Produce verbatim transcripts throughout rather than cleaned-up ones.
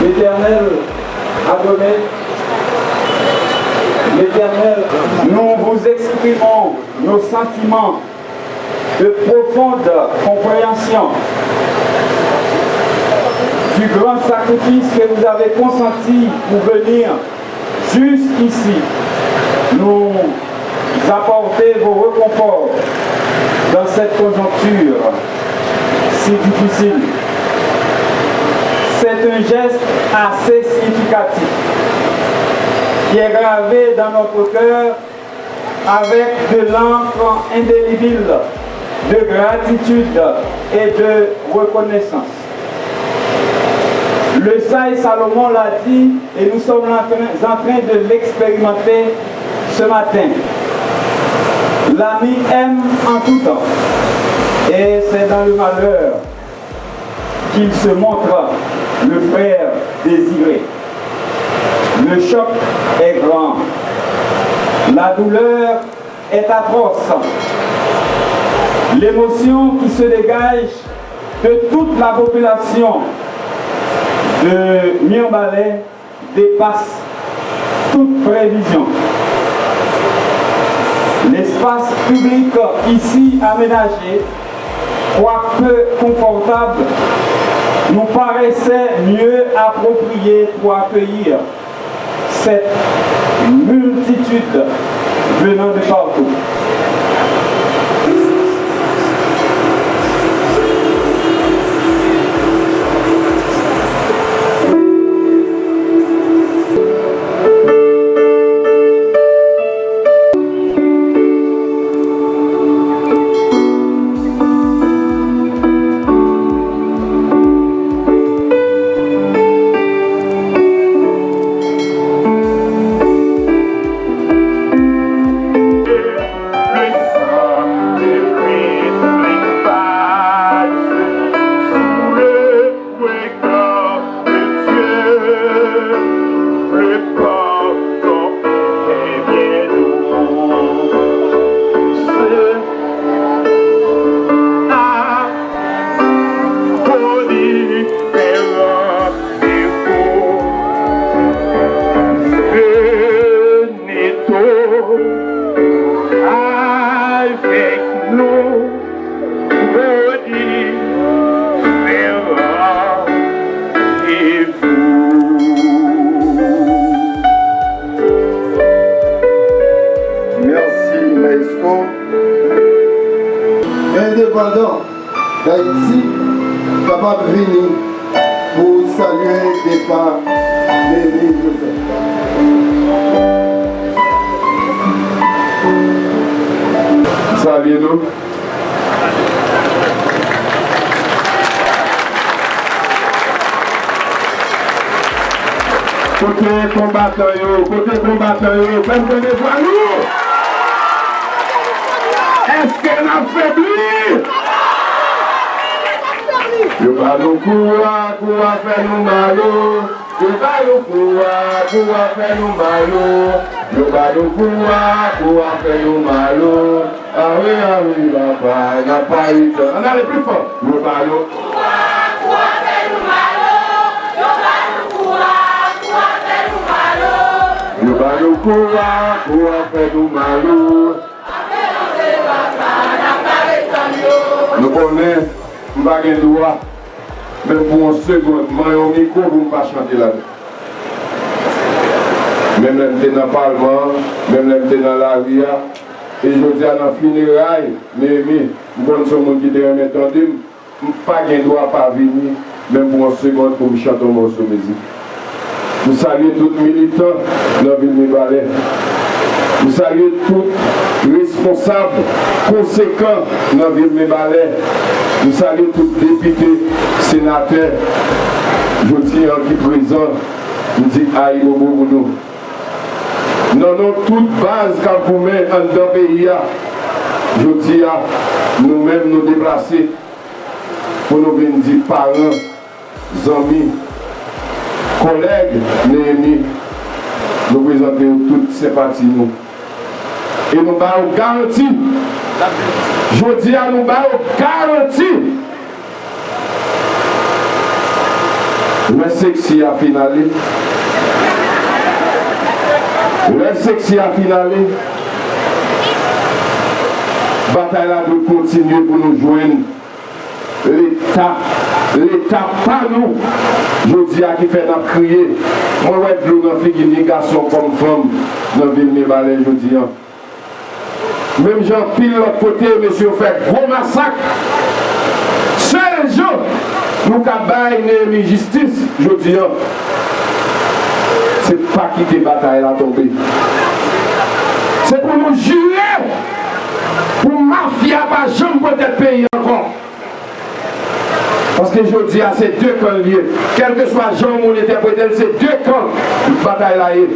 L'Éternel, Adonai, l'Éternel, nous vous exprimons nos sentiments de profonde compréhension du grand sacrifice que vous avez consenti pour venir jusqu'ici nous apporter vos réconforts dans cette conjoncture si difficile. C'est un geste assez significatif qui est gravé dans notre cœur avec de l'encre indélébile de gratitude et de reconnaissance. Le sage Salomon l'a dit, et nous sommes en train, en train de l'expérimenter ce matin. L'ami aime en tout temps, et c'est dans le malheur qu'il se montre le frère désiré. Le choc est grand. La douleur est atroce. L'émotion qui se dégage de toute la population de Mirebalais dépasse toute prévision. L'espace public ici aménagé, quoique confortable, nous paraissait mieux approprié pour accueillir cette multitude venant de partout. Le sang de Christ efface sous le regard de Dieu, le pardon est bien doux. Ce a prodit un rendez-vous. Venez donc avec nous. Bondye fè randevou. Mèsi, maestro. Endepandan Dayiti kapab vini pou salye depa Nehemie Joseph. Salye nou. Kote konbatan yo? Kote konbatan yo? Fè m tande vwa nou! Èske n ap febli? Yo ba nou kou a, kou a fè nou mal o. Yo ba nou kou a, kou a fè nou mal o. Yo ba nou kou a, kou a fè nou mal o. Awe, awe, papa, n ap pale tan. Ann ale pli fò. Yo ba nou kou a, kou a fè nou mal o. Yo ba nou kou a, kou a fè nou mal o. Yo ba nou kou a, kou a fè nou mal o. Nou konnen m pa gen dwa, menm pou yon segonn, manyen yon mikwo pou m pa chante ladan. Menm lè m te nan palman an, menm lè m te nan lari a, e jodi a nan fineray Nehemie, m konn se yon moun ki te renmen tande m, m pa gen dwa pa vini, menm pou yon segonn, pou m chante yon mòso mizik. M salye tout militan nan vil Mibalè. M salye tout responsab konsekan nan vil Mibalè. M salye tout depite, senatè, jodi an ki prezan, m di ayibobo pou nou. Nan non tout baz k ap goumen anndan peyi a, jodi a, nou menm nou deplase pou nou vin di paran, zanmi, kòlèg Neyemi, nou prezante yo tout senpati nou. E nou ba yo garanti Jodi a, nou ba yo garanti. Lè seksi a fin ale, lè seksi a fin ale, batay la dwe kontinye pou nou jwenn Leta, Leta pa nou, jodi a ki fè n ap kriye. Mwen wè dlo nan figi ni gason kòm fanm nan vil Mibalè jodi a. Menm jan anpil lòt kote, mesye yo fè gwo masak. Sèl jan nou ka bay Neyemi jistis jodi a, se pa kite batay la tonbe. Se pou nou jire pou mafya pa janm pran tèt peyi ankò. Paske jodi a, se de kan l ye. Kèlkeswa jan moun entèprete l, se de kan batay la ye.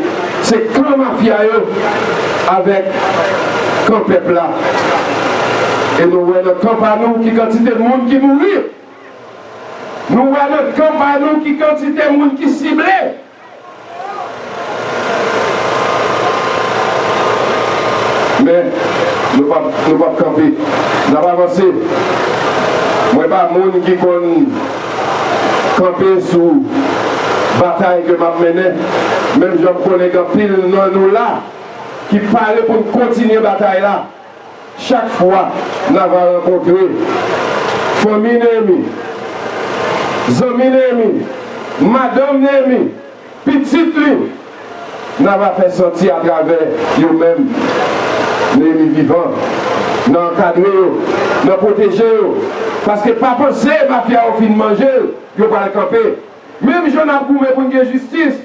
Se kan mafya yo avèk kan pèp la. E nou wè nan kan pa nou ki kantite moun ki mouri. Nou wè nan kan pa nou ki kantite moun ki sible. Men, nou p ap, nou p ap kanpe. N ap avanse. Mwen pa moun ki konn kanpe sou batay ke m ap mennen. Menm jan m konnen gen anpil nan nou la ki pare pou n kontinye batay la. Chak fwa n ava rankontre fanmi Neyemi, zanmi Neyemi, madanm Neyemi, pitit li, n ava fè santi atravè yo menm, Neyemi vivan, nan ankadre yo, nan pwoteje yo. Paske pa panse mafya yo fin manje l, yo pral kanpe. Menm jan n ap goumen pou n gen jistis,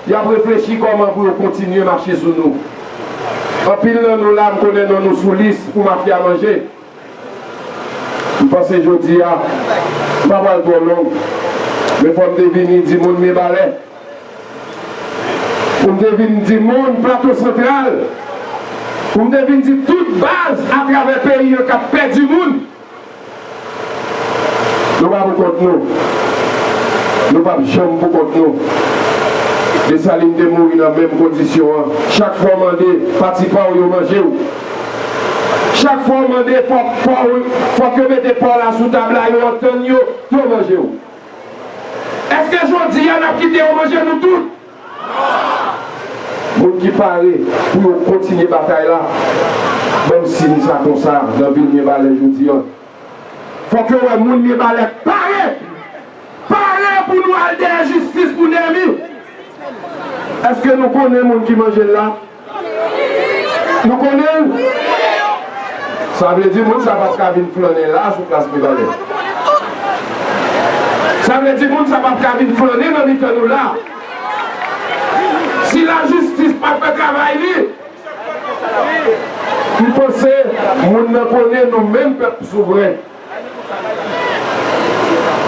y ap reflechi kòman pou yo kontinye mache sou nou. Anpil nan nou la, m konnen non nou sou lis pou mafya manje. M panse jodi a, m pa pral twò long, men fò m te vini di moun Mibalè, pou m te vin di moun Plato Santral, pou m te vin di tout baz atravè peyi an k ap pèdi moun. Nou pa pou kont nou. Nou p ap janm pou kont nou. Desalin te mouri nan menm kondisyon an. Chak fwa w mande pati pa w, yo manje w. Chak fwa w mande fòk, fòk, fòk yo mete pò la sou tab la, yo antann yo, yo manje w. Èske jodi a n ap kite yo manje nou tout? Moun ki pare pou yo kontinye batay la, ban m siy sa konsa nan vil Mibalè jodi a. Fòk yo wè moun Mibalè pare, pare pou nou al dèyè jistis pou Neyemi. Èske nou konnen moun ki manje l la? Nou konnen l? Sa vle di moun sa p ap ka vin flannen la sou plas Mibalè. Sa vle di moun sa p ap ka vin flannen nan mitan nou la. Si lajistis pa fè travay li, m panse moun nan konnen nou menm pèp souvren.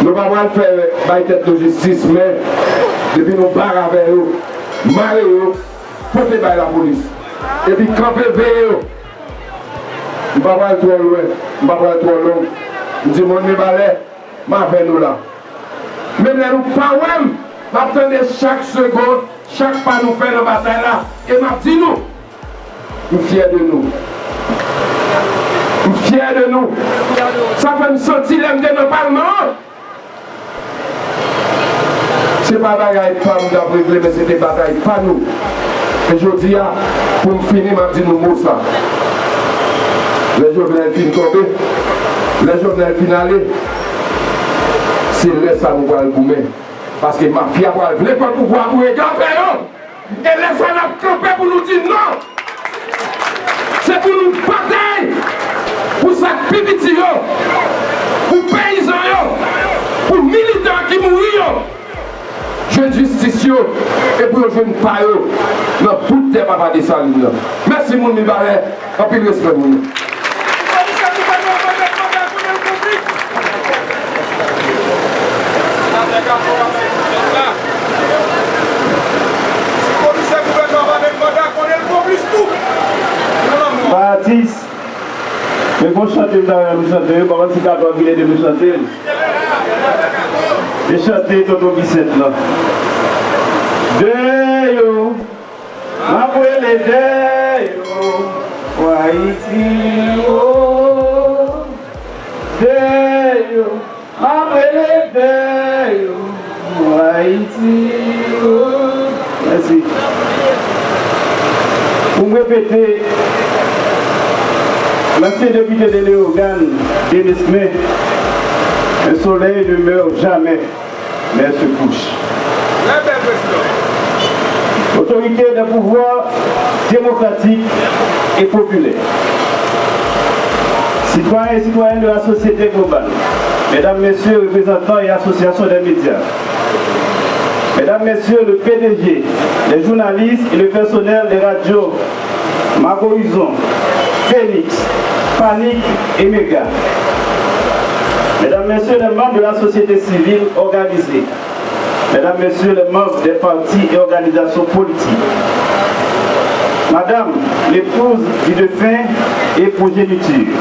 Nou pa pral fè bay tèt nou jistis, men depi nou bare avè yo, mare yo, pote bay lapolis, epi kanpe veye yo. M pa pral twò lwen, m pa pral twò long. M di moun Mibalè, m avè nou la. Menm lè nou pa wè m, m ap tande chak segond, chak pa nou fè nan batay la. E m ap di nou, m fyè de nou. M fyè de nou. Sa fè m santi lè m te nan palman an. Se pa bagay pa m t ap regle, men se te batay pa nou. E jodi a, pou m fini, m ap di nou mo sa. Lè Jovenel fin tonbe, lè Jovenel fin ale, se lè sa nou pral goumen. Paske mafya pral vle pran pouvwa pou egafe yo. E lè sa n ap kanpe pou nou di non. Se pou nou batay pou sa k pi piti yo, pou peyizan yo, pou militan ki mouri yo. Jwenn jistis yo, e pou yo jwenn pa yo nan bout tè Papa Desalin nan. Mèsi moun Mibalè, anpil respè pou nou. Atis, men gon chante m ta renmen nou chante, yo pa konn si Kato Angile te vle chante l. E chante Tonton Visent lan. Deyò, m ap rele deyò. Ayiti, o, deyò, m ap rele deyò, Ayiti, o. Mèsi. Pou m repete, l'ancien député de Leyogàn, Denis Mé, un soleil ne meurt jamais. Mè se kouch. Otorite de pouvwa demokratik e popilè. Citoyens et citoyennes de la société globale, mesdames, messieurs, représentants et associations des médias, mesdames, messieurs, le P D G, les journalistes et le personnel des radios Magorizon, Phoenix, Panic et Mega. Mesdames, Messieurs les membres de la société civile organisée, Mesdames, Messieurs les membres des partis et organisations politiques, Madame, l'épouse du défunt et progéniture,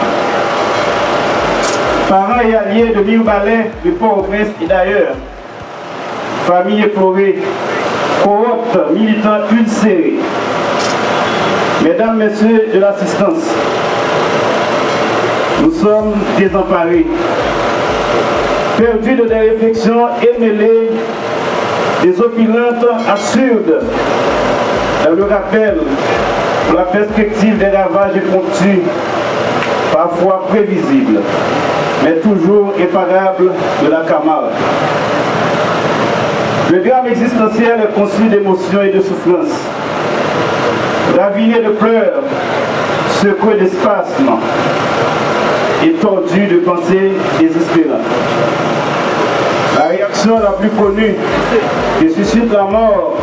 parents et alliés de Mirebalais, de Port-au-Prince et d'ailleurs, famille éplorée, cohorte militante ulcérée, Mesdames, Messieurs de l'assistance, nous sommes désemparés, perdus de des réflexions émêlées, désopilantes, absurdes, dans le rappel de la perspective des ravages impromptus, parfois prévisibles, mais toujours imparables de la Camargue. Le drame existentiel est conçu d'émotions et de souffrances, raviné de pleurs, secoué de spasmes et tordu de pensées désespérantes. La réaction la plus connue que suscite la mort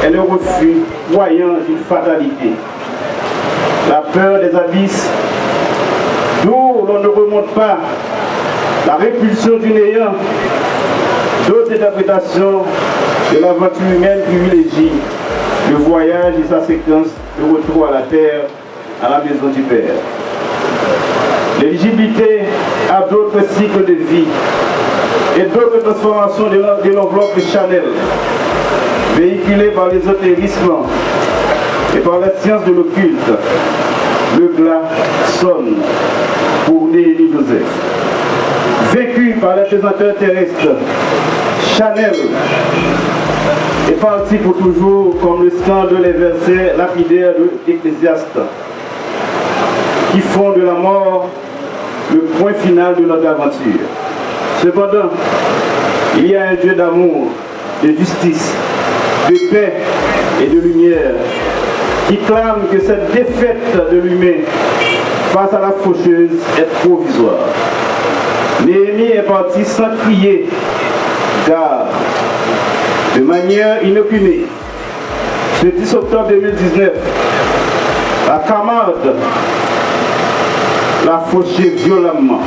est le refus croyant d'une fatalité. La peur des abysses, d'où l'on ne remonte pas, la répulsion du néant, d'autres interprétations de l'aventure humaine privilégient le voyage et sa séquence de retour à la terre, à la maison du Père. L'éligibilité à d'autres cycles de vie et d'autres transformations de l'en-, de l'enveloppe charnelle, véhiculée par l'ésotérisme et par la science de l'occulte, le glas sonne pour Néhémie Joseph. Vaincu par les pesanteurs terrestres, Chanel est parti pour toujours, comme le scandent les versets lapidaires de l'Ecclésiaste, qui font de la mort le point final de notre aventure. Cependant, il y a un Dieu d'amour, de justice, de paix et de lumière, qui clame que cette défaite de l'humain face à la faucheuse est provisoire. Néhémie est parti sans crier gare, de manière inopinée. Ce dix octobre deux mille dix-neuf, la Camargue l'a fauché violemment,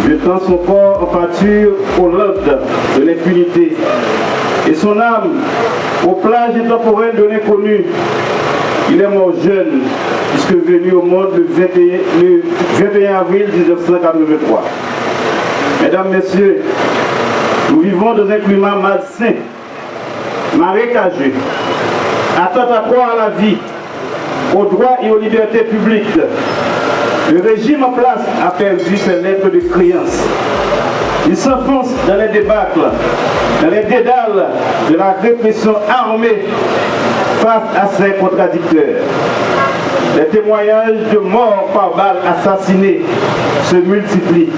jetant son corps en pâture aux Landes de l'impunité et son âme aux plages intemporelles de l'inconnu. Il est mort jeune, puisque venu au monde le vingt et un, le vingt et un avril dix-neuf cent quatre-vingt-trois. Mesdames, Messieurs, nous vivons dans un climat malsain, marécageux, attentatoire à la vie, aux droits et aux libertés publiques. Le régime en place a perdu ses lettres de créance. Il s'enfonce dans les débâcles, dans les dédales de la répression armée face à ses contradicteurs. Les témoignages de morts par balles assassinées se multiplient.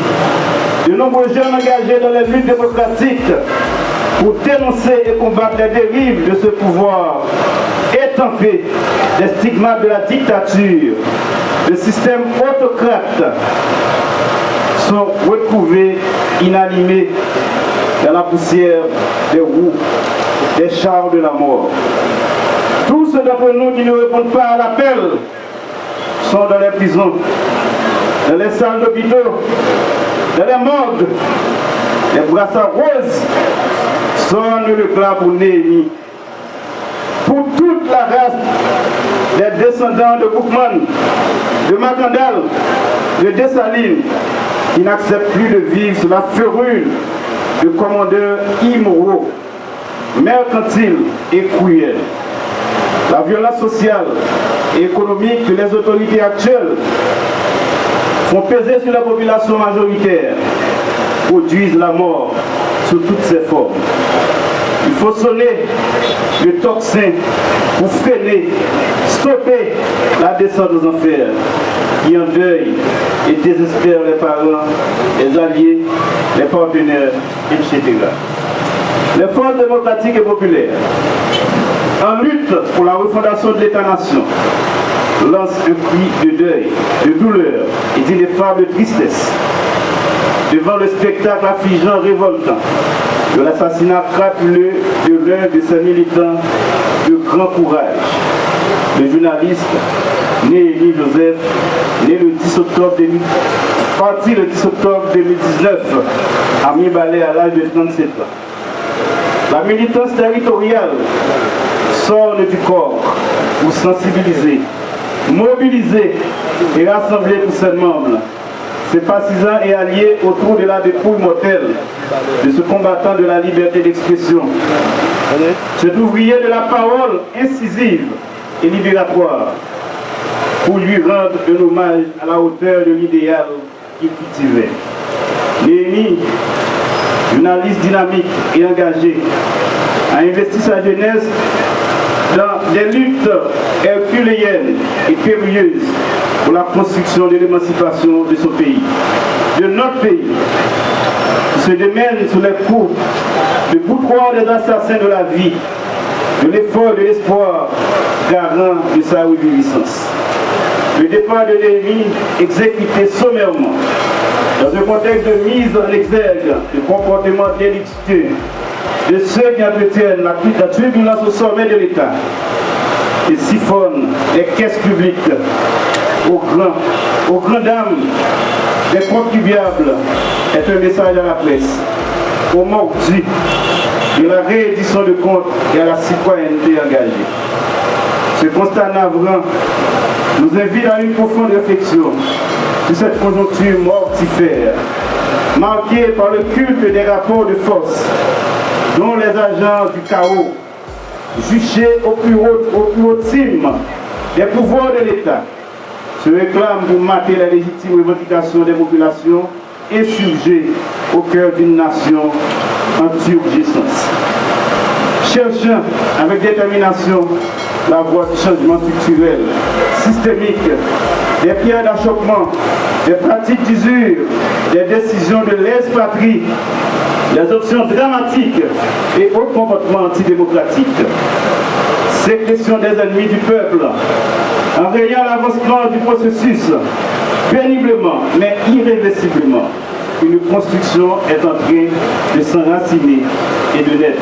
De nombreux jeunes engagés dans les luttes démocratiques pour dénoncer et combattre les dérives de ce pouvoir étampé des stigmates de la dictature, de système autocrate, sont retrouvés inanimés dans la poussière des roues des chars de la mort. Tous ceux d'entre nous qui ne répondent pas à l'appel sont dans les prisons, dans les salles d'hôpitaux, dans les morgues. Les brassards roses sonnent le glas pour Néhémie. Pour toute la race des descendants de Boukman, de Makandal, de Dessalines, qui n'acceptent plus de vivre sous la férule de commandeurs immoraux, mercantiles et cruels. La violence sociale et économique que les autorités actuelles font peser sur la population majoritaire produisent la mort sous toutes ses formes. Il faut sonner le tocsin pour freiner, stopper la descente aux enfers qui endeuille et désespère les parents, les alliés, les partenaires, et cetera. Les forces démocratiques et populaires, en lutte pour la refondation de l'État-nation, lancent un cri de deuil, de douleur et d'ineffable tristesse devant le spectacle affligeant, révoltant de l'assassinat crapuleux de l'un de ses militants de grand courage, le journaliste Néhémie Joseph, né le dix octobre deux mille, parti le dix octobre deux mille dix-neuf à Mibalè à l'âge de trente-sept ans. La militance territoriale s'orne du corps pour sensibiliser, mobiliser et rassembler tous ses membres, sympathisants et alliés autour de la dépouille mortelle de ce combattant de la liberté d'expression, cet ouvrier de la parole incisive et libératoire, pour lui rendre un hommage à la hauteur de l'idéal qu'il cultivait. Néhémie, journaliste dynamique et engagé, a investi sa jeunesse dans des luttes herculéennes et périlleuses pour la construction de l'émancipation de son pays, de notre pays, qui se démène sous les coups de boutoir des assassins de la vie, de l'effort et de l'espoir, garant de sa reviviscence. Le départ de Néhémie, exécuté sommairement, dans un contexte de mise en exergue de comportements délictueux de ceux qui entretiennent la, la turbulence au sommet de l'État, et siphonne les caisses publiques aux grands, aux grandes dames des contribuables, est un message à la presse, aux mordus de la reddition de comptes et à la citoyenneté engagée. Ce constat navrant nous invite à une profonde réflexion sur cette conjoncture mortifère, marquée par le culte des rapports de force dont les agents du chaos, juchés au plus haut, au plus haut cime des pouvoirs de l'État, se réclament pour mater les légitimes revendications des populations insurgées au cœur d'une nation en turgescence. Cherchant avec détermination la voie du changement structurel, systémique, des pierres d'achoppement, des pratiques d'usure, des décisions de lèse-patrie, des options dramatiques et autres comportements antidémocratiques. Sécrétion des ennemis du peuple, en rayant l'avancement du processus, péniblement mais irréversiblement, une construction est en train de s'enraciner et de naître.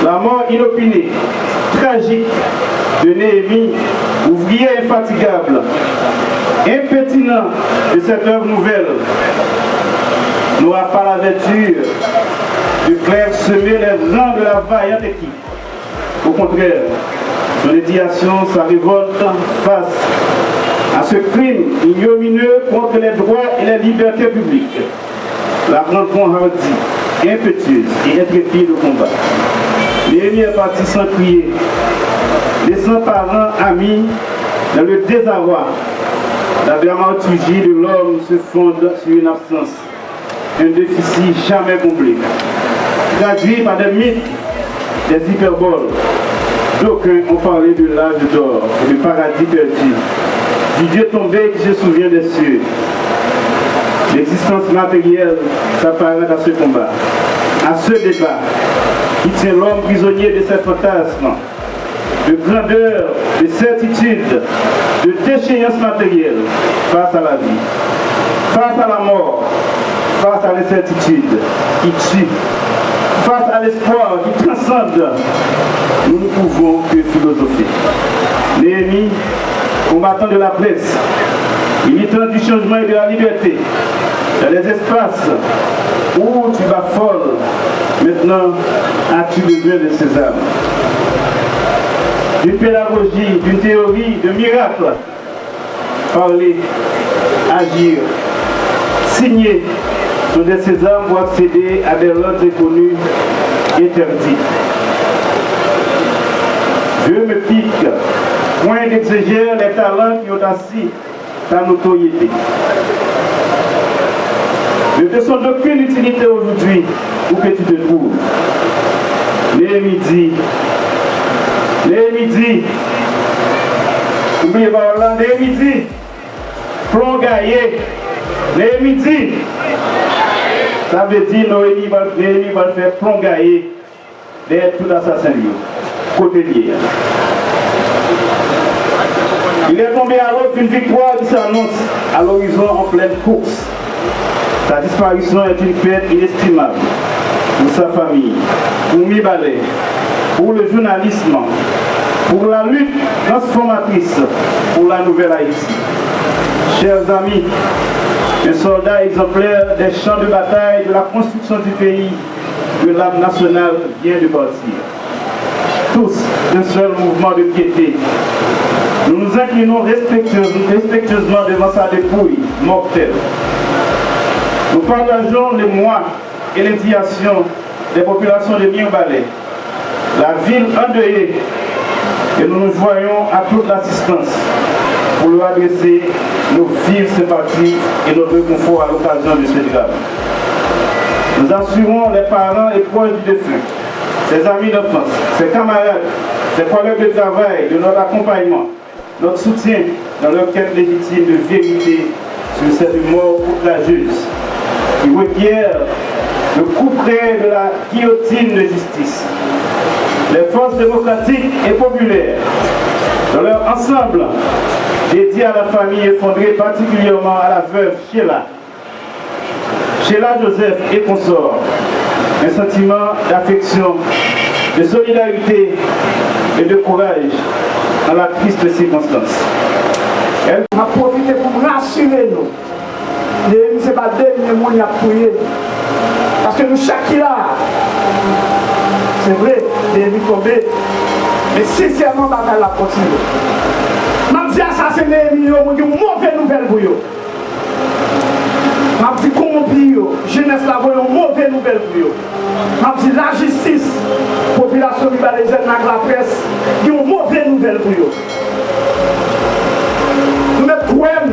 La mort inopinée, tragique, de Néhémie, ouvrier infatigable, impétinent de cette œuvre nouvelle, n'aura pas la vertu de clairsemer les rangs de la vaillante équipe. Au contraire, son indignation, sa révolte face à ce crime ignominieux contre les droits et les libertés publiques, la rendront hardie, impétueuse et intrépide au combat. Néhémie est parti sans crier, laissant parents, amis dans le désarroi. La dramaturgie de l'homme se fonde sur une absence, un déficit jamais comblé, traduit par des mythes, des hyperboles. D'aucuns ont parlé de l'âge d'or et de paradis perdu, du Dieu tombé qui se souvient des cieux. L'existence matérielle s'apparente à ce combat, à ce débat qui tient l'homme prisonnier de ses fantasmes, de grandeur, de certitude, de déchéance matérielle face à la vie, face à la mort, face à l'incertitude qui tue, face à l'espoir qui transcende, nous ne pouvons que philosopher. Néhémie, combattant de la presse, militant du changement et de la liberté, dans les espaces où tu baffoles, maintenant as-tu besoin de ces armes, d'une pédagogie, d'une théorie de miracle. Parler, agir, signer sont des sésames pour accéder à des landes inconnues, interdites. Je me pique. Point d'exégère les talents qui ont assis ta notoriété. Ne te sont d'aucune utilité aujourd'hui où que tu te trouves. Néhémi di, Néhémi di, oubliye pawòl la, Néhémi di, plon gaye. Néhémi di, sa vle di Néhémi pral, Néhémi pral fè plon gaye dèyè tout asasen li yo, kote l ye a. Il est tombé à l'aube d'une victoire qui s'annonce à l'horizon en pleine course. Sa disparition est une perte inestimable pour sa famille, pour Mibalè, pour le journalisme, pour la lutte transformatrice pour la nouvelle Haïti. Chers amis, un soldat exemplaire des champs de bataille de la construction du pays de l'hymne national vient de partir. Tous, d'un seul mouvement de piété, nous nous inclinons respectueuse- respectueusement devant sa dépouille mortelle. Nous partageons l'émoi et l'indignation des populations de Mirebalais, la ville endeuillée, et nous nous joignons à toute l'assistance pour leur adresser nos vives sympathies et notre réconfort à l'occasion de ce drame. Nous assurons les parents et proches du défunt, ses amis d'enfance, ses camarades, ses collègues de travail de notre accompagnement, notre soutien dans leur quête légitime de vérité sur cette mort outrageuse qui requiert le couperet de la guillotine de justice. Les forces démocratiques et populaires, dans leur ensemble, dédiées à la famille effondrée, particulièrement à la veuve Sheila, Sheila Joseph et consorts, un sentiment d'affection, de solidarité et de courage dans la triste circonstance. M ap pwofite pou m rasire nou, Néhémi se pa dènye moun y ap touye. Paske nou chak ki la a, se vre, Néhémi tonbe, men sensèman batay la ap kontinye. M ap di asasen Néhémi yo, mwen gen yon move nouvèl pou yo. M ap di kowonpi yo, jenès la voye yon move nouvèl pou yo. M ap di lajistis, popilasyon Mibalè, jèn ak laprès, gen yon move nouvèl pou yo. Nou mèt kwè m,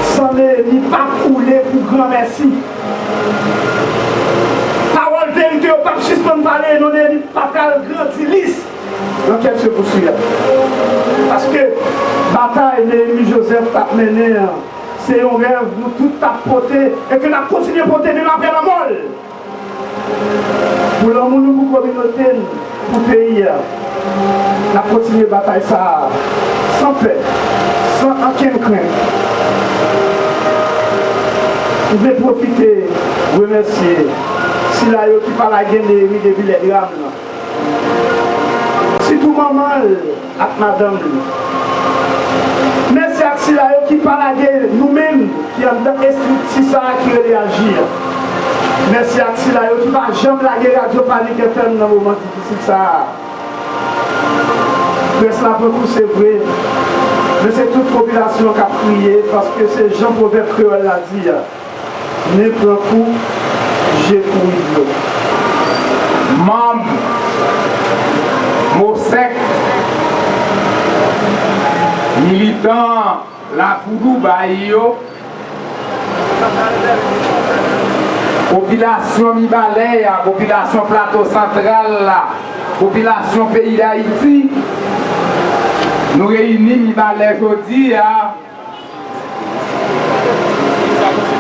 san Néhémi p ap koule pou granmèsi. Pawòl verite yo p ap sispann pale, non, Néhémi pa pral grandi lis. L'enquête se poursuit. Paske batay Néhémi Joseph t ap mennen an, se yon rèv nou tout t ap pote e ke n ap kontinye pote menm apre lanmò l. Pou lanmou nou pou kominote n, pou peyi a, n ap kontinye batay sa a san pè, san ankenn krent. M vle pwofite remèsye sila yo ki pa lage Néhémi depi lè dram nan. Sitou manman l ak madanm li. Mèsi ak sila yo ki pa lage nou menm ki anndan estrikti sa a ki rele AJIR. Mèsi ak sila yo ki pa janm lage Radyo Panik F M nan moman difisil sa a. Près la pran kou, se vre, men se tout popilasyon k ap kriye, paske se jan pwovèb kreyòl la di a. Nen pran kou, je kouri dlo. Manm Mosèk, militan Lafou Dubaï yo, popilasyon Mibalè a, popilasyon Plato Santral la, popilasyon peyi Dayiti, nou reyini Mibalè jodi a,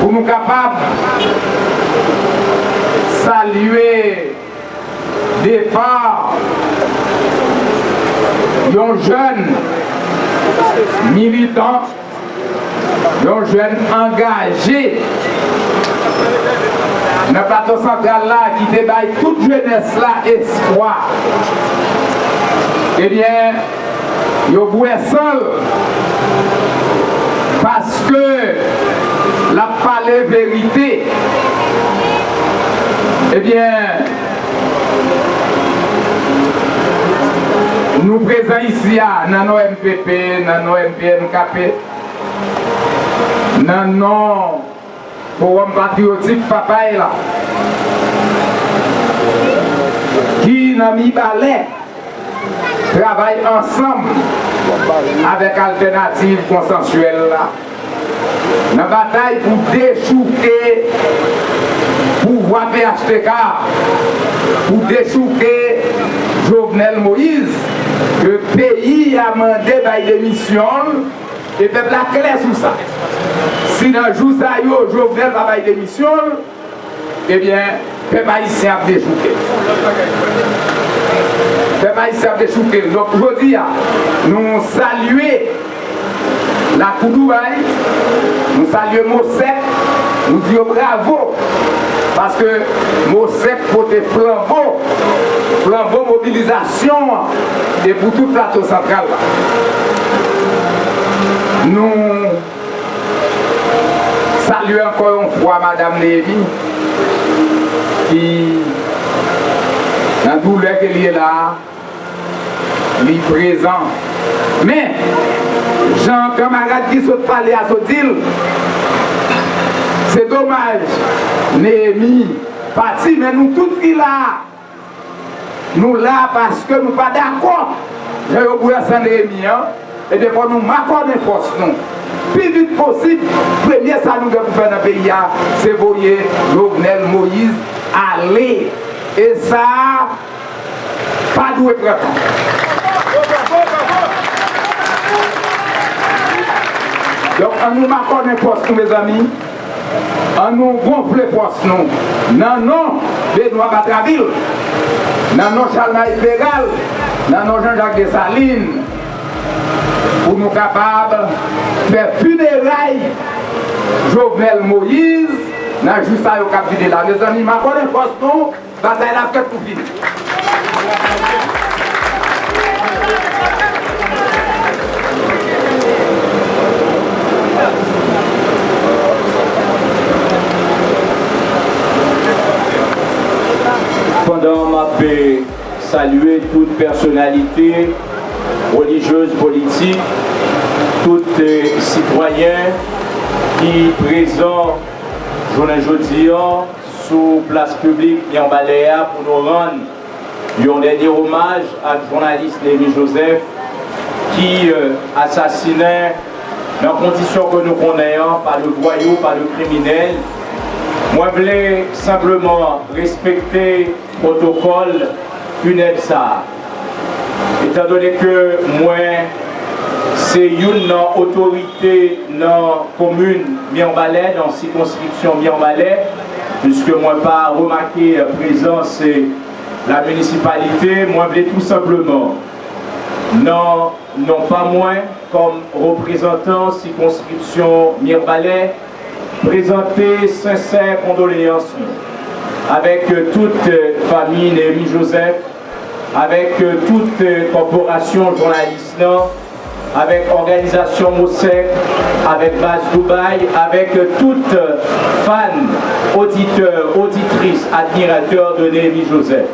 pou nou kapab salye depa yon jèn militan, yon jèn angaje nan Plato Santral la ki te bay tout jenès la espwa. Ebyen, yo bwè san l paske l ap pale verite. Ebyen, nou prezan isi a nan non M P P, nan non M P N K P, nan non Fowòm Patriyotik Papay la, ki nan Mibalè, Travay ansanm avèk Altènativ Konsansyèl la nan batay pou dechouke pouvwa P H T K, pou dechouke Jovenel Moïse, ke peyi a mande bay demisyon l, e pèp la klè sou sa. Si nan jou sa yo Jovenel pa bay demisyon l, ebyen, pèp ayisyen ap dechouke. Pèp ayisyen ap dechouke. Donk, jodi a, nou salye Lakou Dubaï, nou salye Mosèk, nou di yo bravo, paske Mosèk pote flanbo, flanbo mobilizasyon an, e pou tout Plato Santral la. Nou salye ankò yon fwa Madam Néhémie, ki nan doulè ke l ye la a, li prezan. Men, jan kanmarad ki sot pale a sot di l, se domaj Néhémie pati, men nou tout ki la a, nou la paske nou pa dakò jan yo bwè san Néhémie an, ebyen, fò nou makònen fòs nou. Pi vit posib, premye sa nou gen pou fè nan peyi a, se voye Jovenel Moïse ale. E sa a pa dwe pran tan. Donk, ann nou makònen fòs nou, mezanmi. Ann nou gonfle fòs nou. Nan non Benoît Batraville, nan non Chalmay Péral, nan non Jean Jacques Dessalines, pou nou kapab fè fineray Jovenel Moïse nan jou sa yo k ap vini la. Mezanmi, makònen fòs nou, batay la fèt pou fini. Pandan m ap, eh, salye tout pèsonalite relijyez, politik, tout, eh, sitwayen ki prezan jounen jodi an sou plas piblik Mibalè a pou nou rann yon dènye omaj ak jounalis Néhémie Joseph ki, eh, asasinen nan kondisyon ke nou konnen an pa de vwayou, pa de kriminèl. Mwen vle senpleman respekte pwotokòl finèb sa a. Etandone ke mwen se youn nan otorite nan komin Mibalè, nan sikonskripsyon Mibalè, piske mwen pa remake prezans la minisipalite, mwen vle tou senpleman, nan non pa mwen, kòm reprezantan sikonskripsyon Mibalè, prezante sensè kondoleyans nou avèk tout fanmi Néhémie Joseph, avèk tout kòporasyon jounalis lan, avèk òganizasyon Mosèk, avèk baz Dubaï, avèk tout fan, oditè, oditris, admiratè de Néhémie Joseph.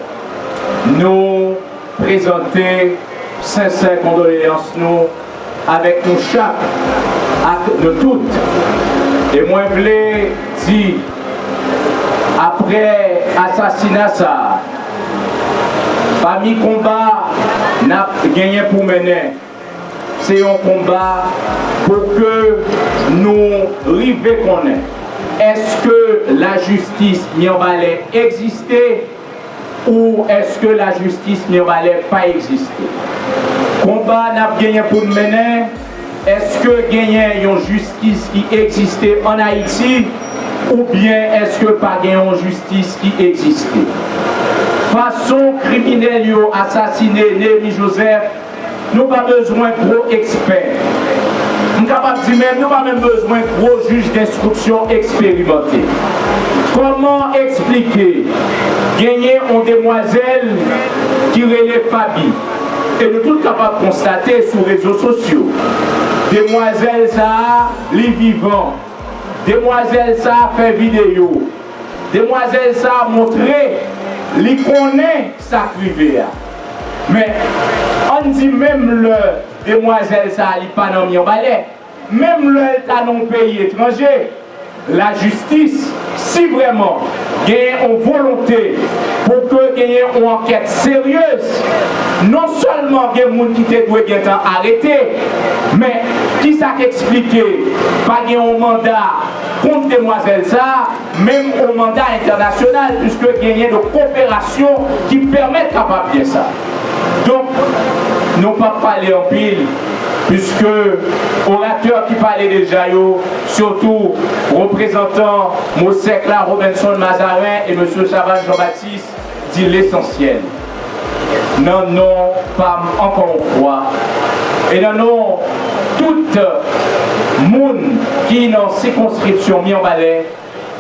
Nou prezante sensè kondoleyans nou avèk nou chak, ak nou tout. E mwen vle di, aprè asasina sa a, pami konba n ap genyen pou mennen, se yon konba pou ke nou rive konnen èske lajistis Mibalè egziste ou èske lajistis Mibalè pa egziste? Konba n ap genyen pou n mennen, èske genyen yon jistis ki egziste ann Ayiti, oubyen èske pa gen yon jistis ki egziste? Fason kriminèl yo asasine Néhémie Joseph, nou pa bezwen gwo ekspè. M kapab di menm, nou pa menm bezwen gwo jij denstriksyon eksperimante. Kòman eksplike genyen yon demwazèl ki rele Faby? E nou tout kapab konstate sou rezo sosyo, demwazèl sa a, li vivan. Demwazèl sa a fè videyo. Demwazèl sa a montre li konnen sa k rive a. Men, ann di menm lè demwazèl sa a li pa nan Mibalè, menm lè l ta nan yon peyi etranje, lajistis, si vrèman genyen yon volonte pou ke genyen yon ankèt seryez, Non sèlman gen moun ki te dwe gentan arete, men kisa k eksplike pa gen yon manda kont demwazèl sa a, menm yon manda entènasyonal, piske genyen de koperasyon ki pèmèt kapab gen sa. Donk, nou p ap pale anpil, piske oratè ki pale deja yo, sitou reprezantan MOSEC la, Robenson Mazarin e mesye Chavannes Jean-Baptiste, di lesansyèl. Nan non pa m, ankò yon fwa, e nan non tout moun ki nan sikonskripsyon Mibalè,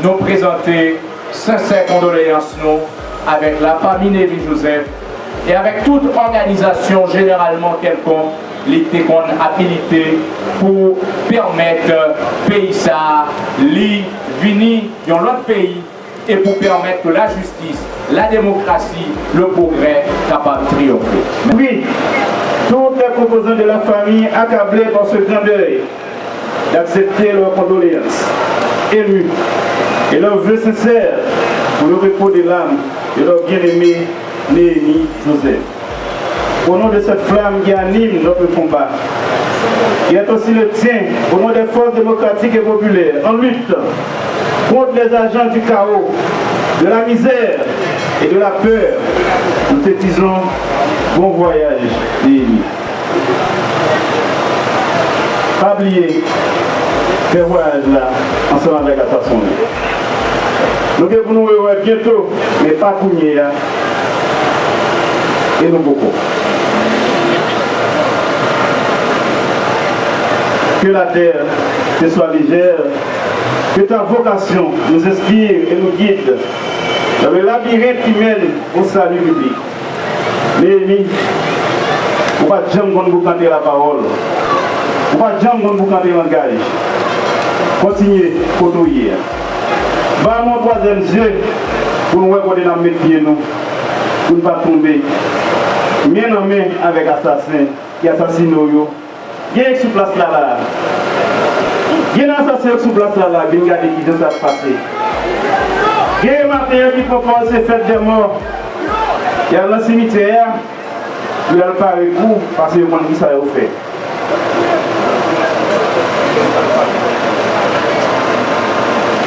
nou prezante sensè kondoleyans nou avèk lafanmi Néhémy Joseph e avèk tout òganizasyon jeneralman kèlkonk li te konn ap milite pou pèmèt peyi sa a li vini yon lòt peyi e pou pèmèt ke lajistis, la demokrasi, le pwogrè kapab triyonfe. Prie tous les composants de la famille accablés par ce grand deuil d'accepter leurs condoléances émues et leurs vœux sincères pour le repos de l'âme de leur bien-aimé Néhémy Joseph. Au nom de cette flamme qui anime notre combat, qui est aussi le tien, au nom des forces démocratiques et populaires en lutte contre les agents du chaos, de la misère et de la peur, nous te disons bon voyage, Néhémy. Pa bliye fè vwayaj la ansanm avèk asasen yo. Nou gen pou nou rewè byento, men pa kounye a. E nou poko. Que la terre te soit légère, que ta vocation nous inspire et nous guide dans le labyrinthe qui mène au salut public. Néhémy, ou pa t janm konn boukante lapawòl. Ou pa t janm konn boukante langaj. Kontinye kote w ye a. Ba nou yon twazyèm zye pou n wè kote n ap met pye nou, pou n pa tonbe men nan men avèk asasen ki asasine w yo. Gen yo k sou plas la la a. Gen asasen yo k sou plas la la a, vin gade kijan sa ap pase. Gen yo maten an ki pran pòz se fèt dè mò. Y al nan simityè a pou y al pare kou, paske yo konn kisa yo fè.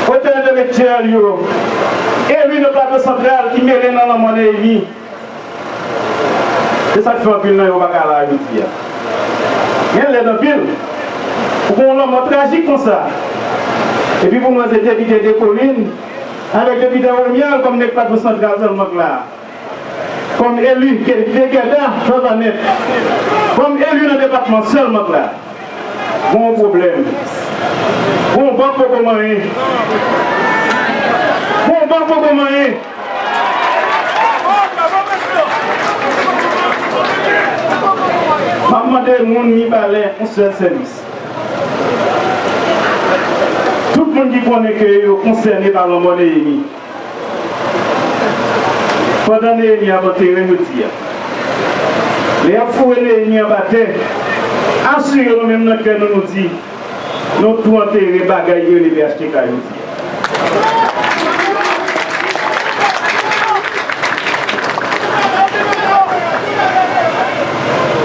Otè entèlektyèl yo, eli nan Plato Santral ki mele nan lanmò Néhémy. Se sa k fè anpil nan yo pa ka la jodi a. Gen lèd anpil. Pou gen yon lanmò trajik konsa. Epi pou mwen se depite Dekolin avèk depite Romuald kòm nèg Plato Santral sèlman k la. Kòm eli, depite Kèda, sa va nèt. Kòm eli nan depatman sèlman k la. Gon pwoblèm. Gon bòk poko manyen. Gon bòk poko manyen. M ap mande moun Mibalè yon sèl sèvis. Tout moun ki konnen ke yo konsène pa lanmò Néhémy. Pandan Néhémy ap antere jodi a, lè y ap foure Néhémy anba tè, asire nou menm nan kè nou, nou di, nou tou antere bagay ki rele P H T K jodi a.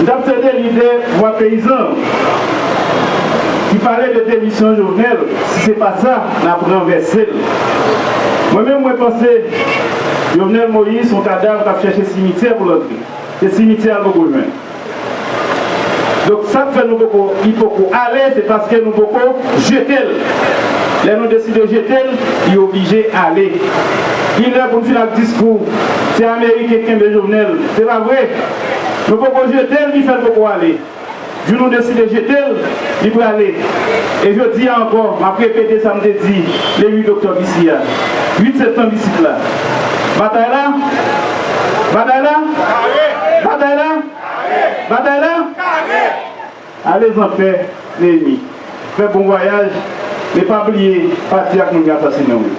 M t ap tande lidè Vwa Peyizan ki pale de demisyon Jovenel, si se pa sa, n ap ranvèse l. Mwen menm, mwen panse Jovenel Moïse se yon kadav k ap chèche simityè pou l antre. Se simityè a l poko jwenn. Donk, sa k fè nou poko, li poko ale, se paske nou poko jete l. Lè nou deside jete l, li oblije ale. Li lè pou n fin ak diskou, se Ameriken k kenbe Jovenel. Se pa vre. Nou poko jete l, li fè l poko ale. Jou nou deside jete l, li prale. E jodi a ankò, m ap repete sa m te di le uit oktòb isi a, uit septanm isit la. Batay la? Batay la? Batay la? Batay la? Ale anpè, Néhémy. Fè bon vwayaj, men pa bliye pati ak moun ki asasinen w yo.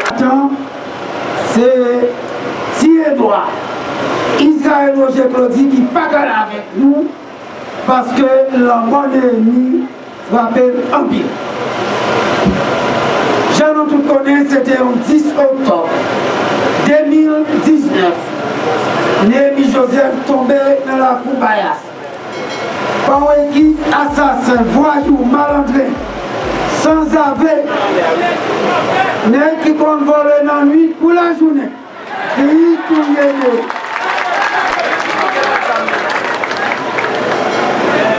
Atan, se ti Edwa, Israël Roger Claudy ki pa t al avèk nou, paske lanmò Néhémy frape l anpil. Jan nou tout konnen, se te yon dis oktòb de mil diznèf. Néhémi Joseph tonbe nan lakou Bayas pa yon ekip asasen, vwayou, malandren, sanzave, nèg ki konn vòlè nan nwit kou lajounen. Li touye yo.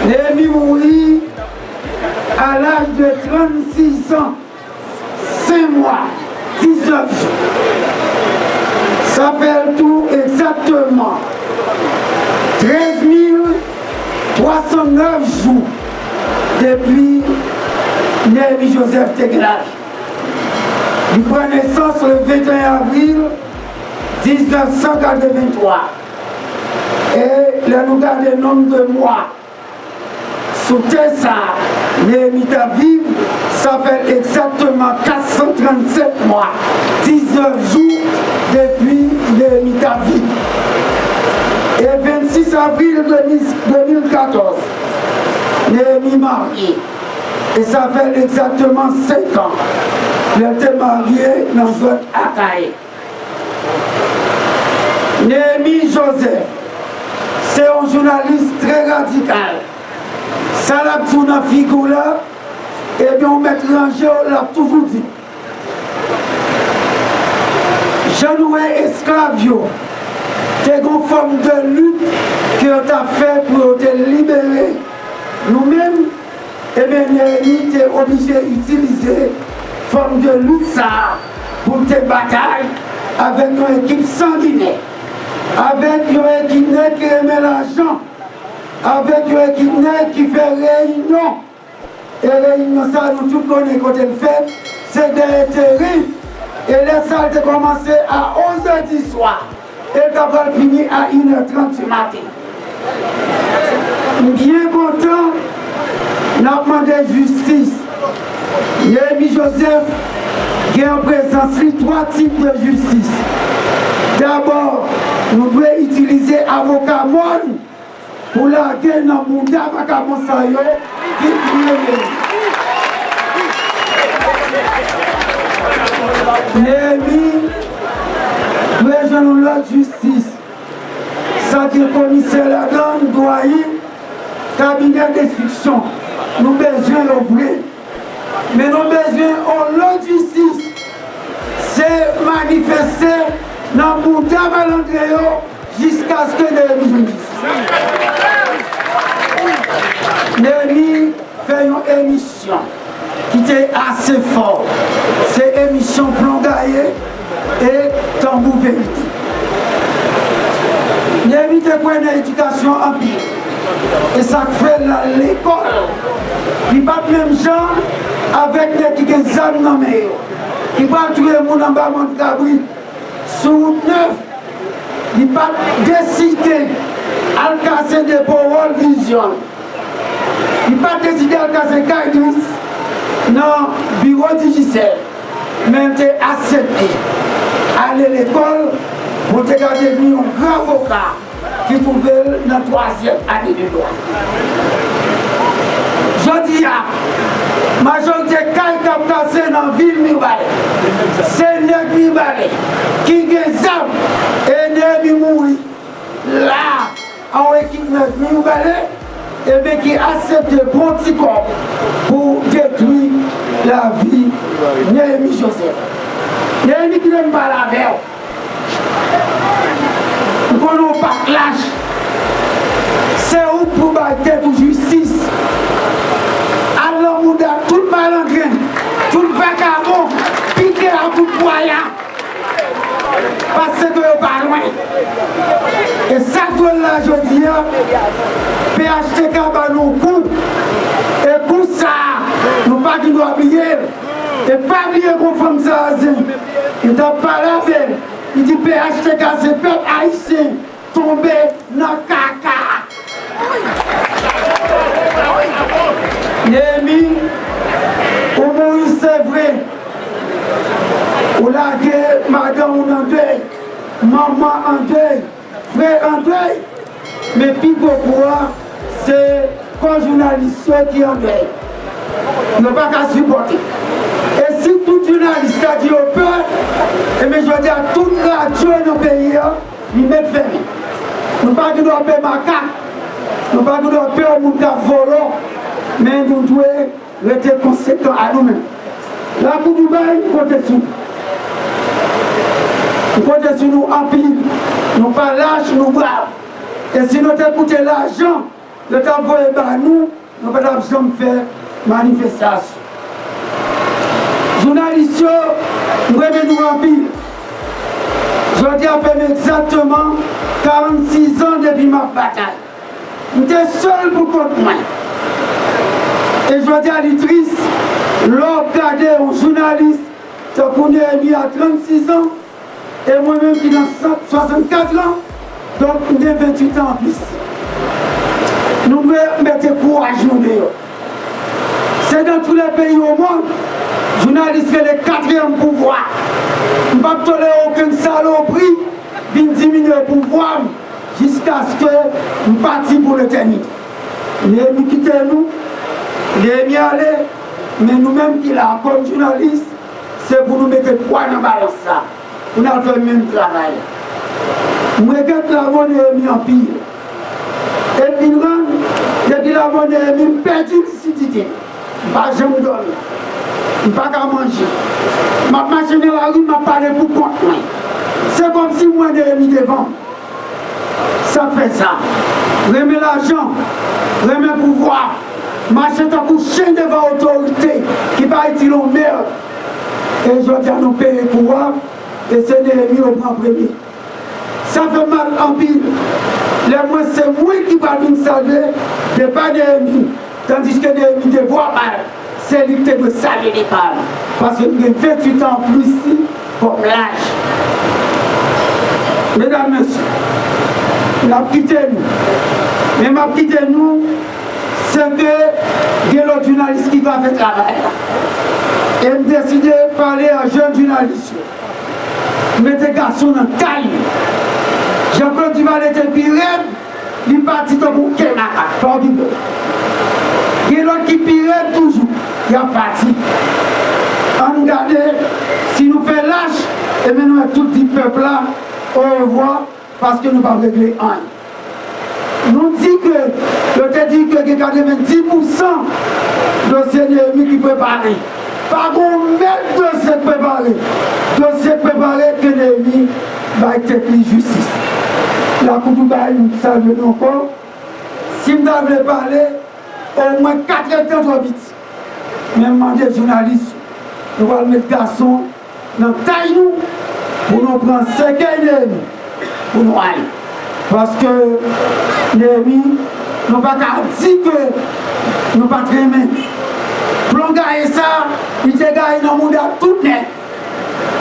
Néhémi mouri à l'âge de trannsis an, senk mwa, diznèf jou. Sa fè l tou egzakteman trèz mil twa san nèf jou depi Néhémi Joseph te gen lavi. Li pran nesans le venteyen avril diznèf san katrevenntwa. E lè nou gade nonb de mwa sou tè sa a, Néhémi t ap viv, sa fè l egzakteman kat san trannsèt mwa, diznèf jou depi Néhémi t ap viv. E vennsis avril de mil, de mil katòz, Néhémi marye. E sa fè l egzakteman senk an lè l te marye nan zòn Akayè. Néhémi Joseph se yon jounalis trè radikal. Sa l ap di w nan figi w la, ebyen, ou mèt ranje w, l ap toujou di. Jan nou wè esklav yo te gen yon fòm de lit ke yo t ap fè pou yo te libere nou menm, ebyen, Néhémi te oblije itilize fòm de lit sa a pou l te batay avèk yon ekip sanginè, avèk yon ekip nèg ki renmen lajan, avèk yon ekip nèg ki fè reyinyon. E reyinyon sa a, nou tout konnen kote l fèt, se dèyè teren. E lè sa a, l te kòmanse a onz è di swa e l ta pral fini a inè trant di maten. M byen kontan n ap mande jistis. Néhémi Joseph gen an prezans li twa tip de jistis. Dabò, nou dwe itilize avoka mòn pou lage nan bouda vakabon sa yo ki touye Néhémi. Néhémi dwe jwenn yon lòt jistis. Sa gen komisè ladan l, dwayen, kabinè denstriksyon. Nou bezwen yo vre. Men nou bezwen yon lòt jistis. Se manifeste nan bouda malandren yo jiskaske Néhémi jwenn jistis. Néhémi fè yon emisyon ki te ase fò. Se emisyon Plon Gaye e Tanbou Verite. Néhémi te kwè nan edikasyon anpil. E sa k fè l al lekòl. Li pa t menm jan avèk nèg ki gen zam nan men yo, ki pral touye moun anba mòn kabrit, sou wout nèf. Li pa t deside al kase depo World Vision. Li pa t deside al kase Guidance nan biwo Digicel. Men l te aksepte ale lekòl pou l te ka devni yon gran avoka ki twouve l nan twazyèm ane de dwa. Jodi a, majorite kay k ap kase nan vil Mibalè, se nèg Mibalè ki gen zam, e Néhémi mouri la a yon ekip nèg Mibalè, ebyen, ki aksepte pran ti kòb pou detwi lavi Néhémi Joseph. Néhémi, kite m pale avè w. M konnen w pa t lach. Se ou k pou bay tèt ou jistis. Al nan bouda tout malandren, tout vakabon, pike a kout pwaya. Paske yo pa lwen. E sa k dwòl la jodi a, P H T K ba nou kou. E kou sa a, nou pa gen dwa bliye l. E pa bliye gon fanm Sarazen, m t ap pale avè l, li di P H T K se pèp ayisyen tonbe nan kaka. Néhémi, ou mouri se vre. Ou lage madanm ou nan dèy, manman an dèy, frè an dèy. Men pi gwo kou a, se kò jounalis yo ki an dèy. Yo pa ka sipòte. E si tout jounalis ta di yo pè, ebyen jodi a tout radyo nan peyi a, Li mèt fèmen. Nou pa gen dwa pè makak. Nou pa gen dwa pè moun k ap vòlò. Men nou dwe rete konsekan a nou menm. Lakou Dubaï, m konte sou nou. M konte sou nou anpil. Nou pa lach, nou brav. E si nou te koute lajan yo t ap voye ba nou, nou pa t ap janm fè manifestasyon. Jounalis yo, m renmen nou anpil. Jodi a fè m egzakteman karannsis an depi m ap batay. M te sèl pou kont mwen. E jodi a li tris lè w ap gade yon jounalis tankou Neyemi a trannsis an, e mwen menm ki nan san, swasannkat an, donk m gen venntuit an anplis. Nou dwe mete kouraj nou deyò. Se dans tous les pays au monde, jounalis rele katriyèm pouvwa. M p ap tolere okenn salopri vin diminye pouvwa m jiskaske m pati pou letènite. Neyemi kite nou, Neyemi ale, men nou menm ki la kòm jounalis, se pou nou mete pwa nan balans la, pou n al fè menm travay la. M regrèt lago Neyemi anpil. Epi rann, depi lago Neyemi, m pèdi lisidite. M pa janm dòmi. M pa ka manje. M ap mache nan lari, m ap pale pou kont mwen. Se kòmsi m wè Neyemi devan m. Sa k fè sa? Renmen lajan, renmen pouvwa, mache tankou chen devan otorite ki pa itil yon mèd. E jodi a nou peye kou a, e se Neyemi yo pran premye. Sa fè m mal anpil. Lè m wè se mwen ki pral vin salye depa Neyemi, tandiske Neyemi devwa pa l, se li ki te dwe salye depa l. Paske m gen venntuit an anplis li kòm laj. Medam, mesye, n ap kite nou. Men m ap kite nou, se ke gen lòt jounalis ki va fè travay la. E m deside pale a jèn jounalis yo. Mete gason nan tay li. Jean Claude Duvalier te pi rèd, li pati tankou kè makak, pa okipe l. Gen lòt ki pi rèd toujou, y ap pati. Ann gade, si nou fè lach, ebyen nou mèt tout di pèp la orevwa, paske nou p ap regle anyen. Nou di ke, yo te di ke gen katrevenndis pousan dosye Neyemi ki prepare. Pa gen yon mèt dosye k prepare. Dosye k prepare ke Neyemi bay tèt li jistis. Lakou Dubaï, m salye nou ankò. Si m ta vle pale, omwen katrèdtan twò piti. Men m mande jounalis yo, nou pral met gason nan tay nou pou nou pran sèkèy Neyemi pou nou ale. Paske Neyemi, nou pa ka di ke nou pa t renmen. Plon gaye sa, li te gaye nan mouda tout nèg.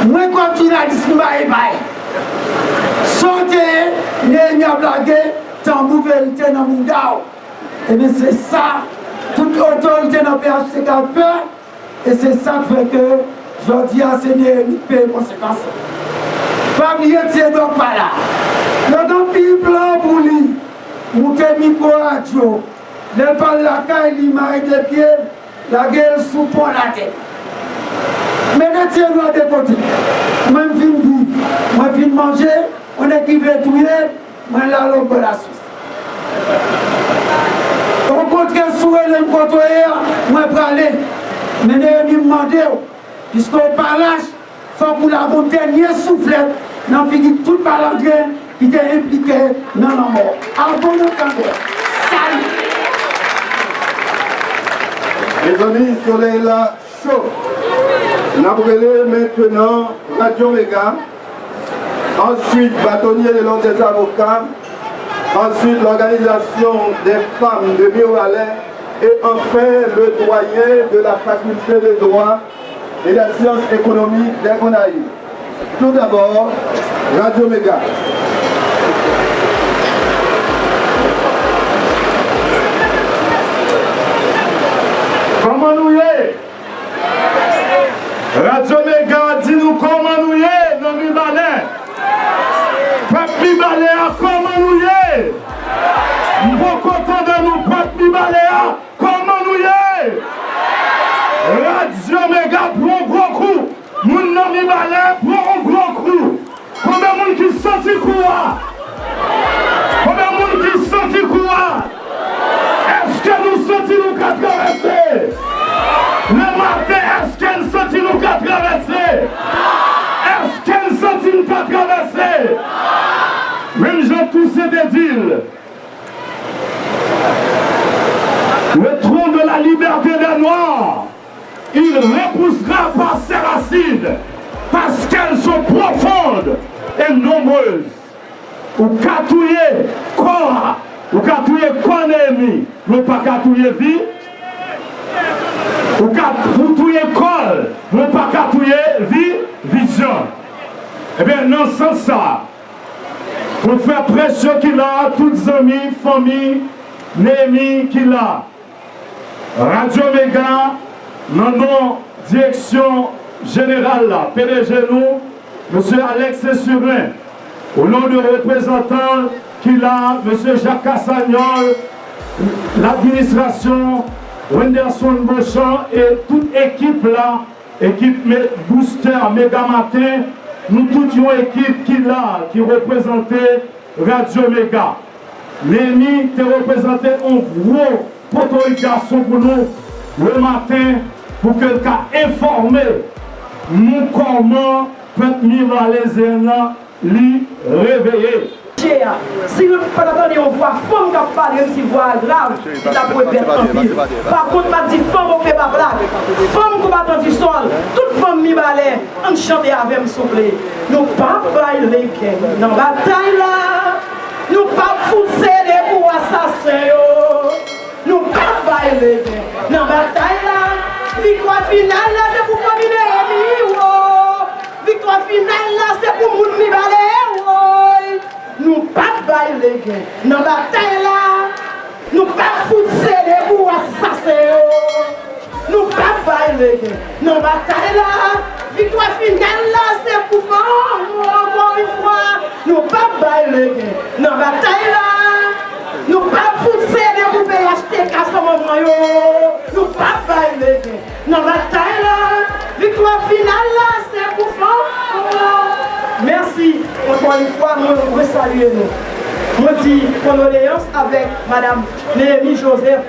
Mwen kòm jounalis m pa epay. Sa w te ye, Neyemi ap lage tanbou verite nan mouda w. Ebyen se sa tout otorite nan P H T K ap fè. E se sa k fè ke jodi a se Neyemi k peye konsekans lan. Pa bliye Ti Edward pa la. Yo t anpil plan pou li. Moute mikwo radyo. Lè l pral lakay li, mare de pye l, lage l sou pon latè. Mete Ti Edward de kote. Mwen m fin viv. Mwen fin manje. Yon nèg ki vle touye m, mwen la lòk bò laswis. Okontrè, si w rele m kote w ye a, mwen prale. Men Neyemi, m mande w, piske w pa lach, fòk ou lage yon dènye souflèt nan figi tout malandren ki te enplike nan lanmò Arnaud Cander. Salut! Mezanmi, solèy la cho. N ap rele mentenan Radyo Mega, answit Bâtonnier de l'Ordre des Avocats, answit l'Organisation des Femmes de Mirbalais et enfin le doyen de la Faculté de Droit et des Sciences Économiques des Gonayives. Tout d'abord, Radyo Mega. Kòman nou ye? Radyo Mega di nou kòman nou ye nan Mibalè. Pèp Mibalè a, kòman nou ye? M poko tande nou, pèp Mibalè a, kòman nou ye? Radyo Mega pran gwo kou. Moun nan Mibalè pran yon gwo kou. Konbyen moun ki santi Kou a? Konbyen moun ki santi kou a? Èske nou santi nou ka travèse? Le maten, èske n santi nou ka travèse? Èske n santi n ka travèse? Menm jan Tousen te di l, le tronc de la liberté des Noirs, il repoussera par ses racines, parce qu'elles sont profondes et nombreuses. Ou ka touye kò a, ou ka touye kò Neyemi, men ou pa ka touye vi. Ou ka pou touye kò l, men ou pa ka touye vi, vizyon. Ebyen, nan sans sa, pou frè Presyo ki la, tout zanmi, fanmi Neyemi ki la, Radyo Mega, nan non direksyon jeneral la, P D G nou, mesye Alex Sesurin, o non de reprezantan ki la, mesye Jacques Cassagnon, ladministrasyon, Wenderson Beauchamp e tout ekip la, ekip me-, booster Mega Maten, nou tout yon ekip ki la, ki reprezante Radyo Mega. Neyemi te reprezante yon gwo potorik gason pou nou le maten pou ke l ka enfòme nou kòman pèp mibalezyen an li reveye. Che a. Si nou pa ta tande yon vwa fanm k ap pale, menm si vwa a grav, li t ap repèt anpil. Pa kont, m ap di fanm o fè pa plak, fanm konbatan di sòl, tout fanm mibalè, ann chante avè m souple. Nou p ap bay legen nan batay la. Nou p ap fout sede pou asasen yo. Nou p ap bay legen nan batay la. Viktwa final la se pou fanmi Neyemi, wo. Viktwa final la se pou moun Mibalè, woy. Nou p ap bay legen nan batay la. Nou p ap fout sede pou asasen yo. Nou p ap bay legen nan batay la. Viktwa final la se pou fanm, ankò yon fwa. Nou p ap bay legen nan batay la. Nou p ap fout sede pou P H T K san manman yo. Nou p ap bay legen nan batay la. Viktwa final la se pou fanm. Mèsi. Ankò yon fwa, mwen resalye nou. Mwen di kondoleyans avèk Madam Neyemi Joseph,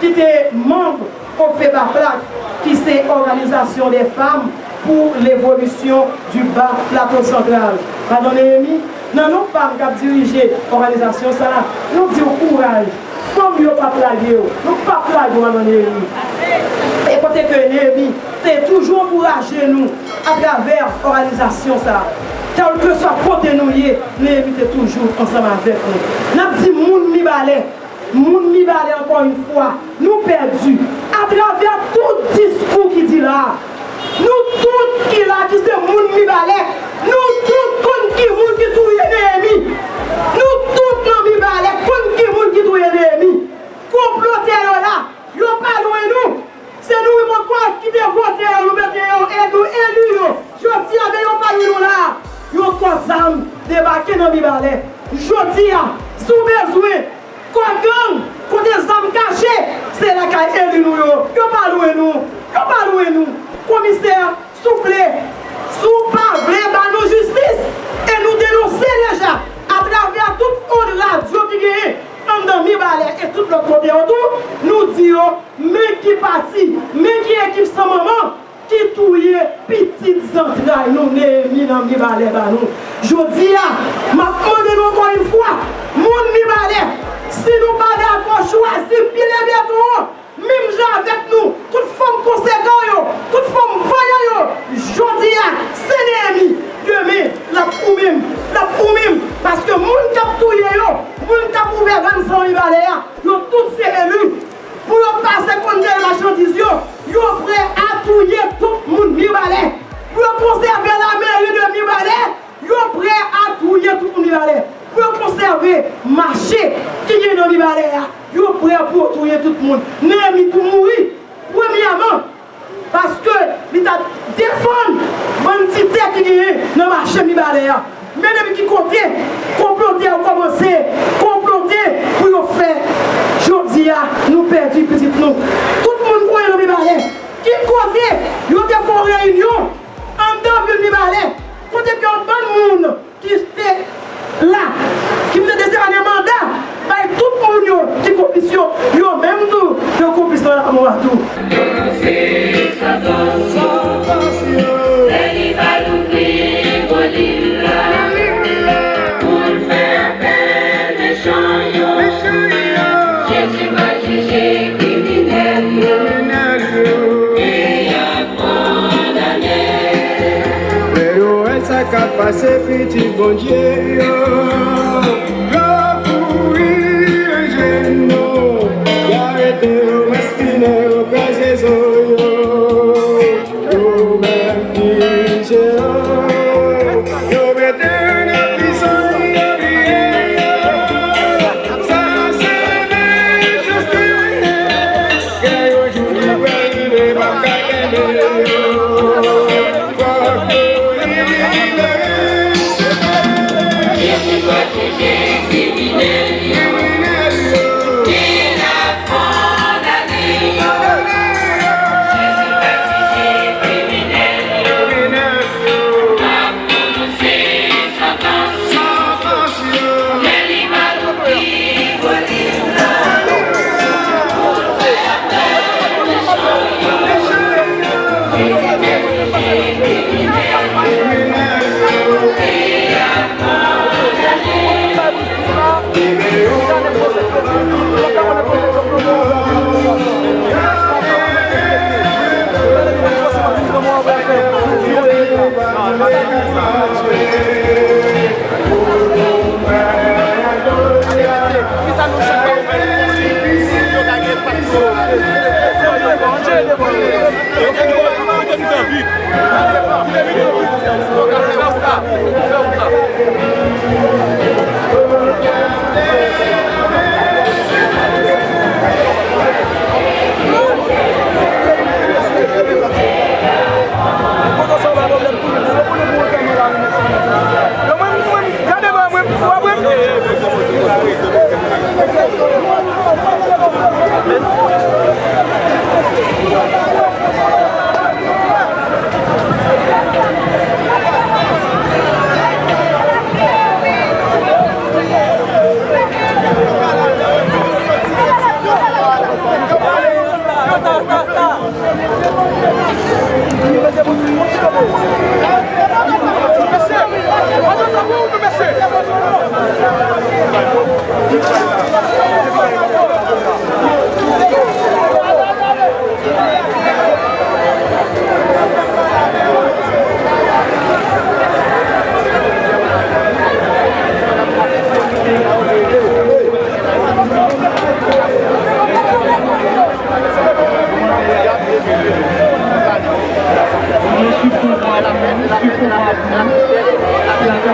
ki te manm o fè pa plak, ki se Organisation des Femmes pour l'Évolution du Bas Plateau Central. Madan Neyemi, nan non pa m k ap dirije òganizasyon sa a, nou di w kouraj. Fanm yo p ap lage w. Nou p ap lage w, Madan Neyemi. E kote ke Neyemi te toujou ankouraje nou atravè òganizasyon sa a. Kèlkeswa kote nou ye, Neyemi te toujou ansanm avèk nou. N ap di moun Mibalè, moun Mibalè, ankò yon fwa, nou pèdi. Atravè tout diskou ki di la, nou tout ki la, ki se moun Mibalè, nou tout konn ki moun ki touye Neyemi. Nou tout nan Mibalè konn ki moun ki touye Neyemi. Konplotè yo la, yo pa lwen nou. Se nou menm ankò ki te vote yo, nou mete yo, e nou eli yo. Jodi a, men yo pa lwen nou la. Yo kò zam debake nan Mibalè. Jodi a, si w bezwen kò gang, kote zam kache, se lakay eli nou yo. Yo pa lwen nou. Yo pa lwen nou. Komisè, souple, si w pa vle ba nou jistis, e nou denonse deja atravè tout ond radyo ki genyen anndan Mibalè e tout lòt kote yo tou, nou di yo, men ki pati, men ki ekip san manman ki touye pitit zantray nou, Neyemi nan Mibalè ba nou. Jodi a, m ap mande nou ankò yon fwa, moun Mibalè, si nou pa dakò, chwazi pile beton an, menm jan avèk nou, tout fanm konsekan yo, tout fanm vanyan yo, jodi a, se Neyemi, demen, l ap ou menm, l ap ou menm, paske moun k ap touye yo, moun k ap ouvè vàn san Mibalè a, yo tout se eli. Pou yo pase kondèy machandiz yo, yo prè a touye tout moun Mibalè. Pou yo konsève lameri de Mibalè, yo prè a touye tout moun Mibalè. Pou yo konsève mache ki gen nan Mibalè a, yo prè pou yo touye tout moun. Neyemi tou mouri, premyèman, paske li t ap defann bannitè ki genyen nan mache Mibalè a. Men depi ki kote konplotè yo kòmanse konplote pou yo fè jodi a nou pèdi pitit nou? Tout moun konnen nan Mibalè. Ki kote yo te fè yon reyinyon anndan vil Mibalè, kote ke yon bann moun ki te La, ki m tande se ba nan manda, bay tout moun yo ki konplis yo, yo menm tou, yo konplis nan lanmò a tou. Sè li va louvri gwo liv la, pou l fè apèl mechan yo. Jezi va jije kriminèl yo, e y ap kondane. Lè yo wè sa k ap pase pitit Bondye yo, yo kouri nan jenou, y arete yo, maspinen yo, kraze zo yo. Yo mèt ki se yo, yo mete nan prizon, yo bliye yo. Sa se lenjistis. Gen yon jou ki pral rive, m ap ka kenbe yo. Fòk yo libere. Jezi pwoteje kriminèl yo. Kriminèl yo. Ki n ap kondane yo. Jezi pwoteje kriminèl yo. Kriminèl yo. L ap pwononse santans yo. Santans yo. Lè li va louvri gwo liv la.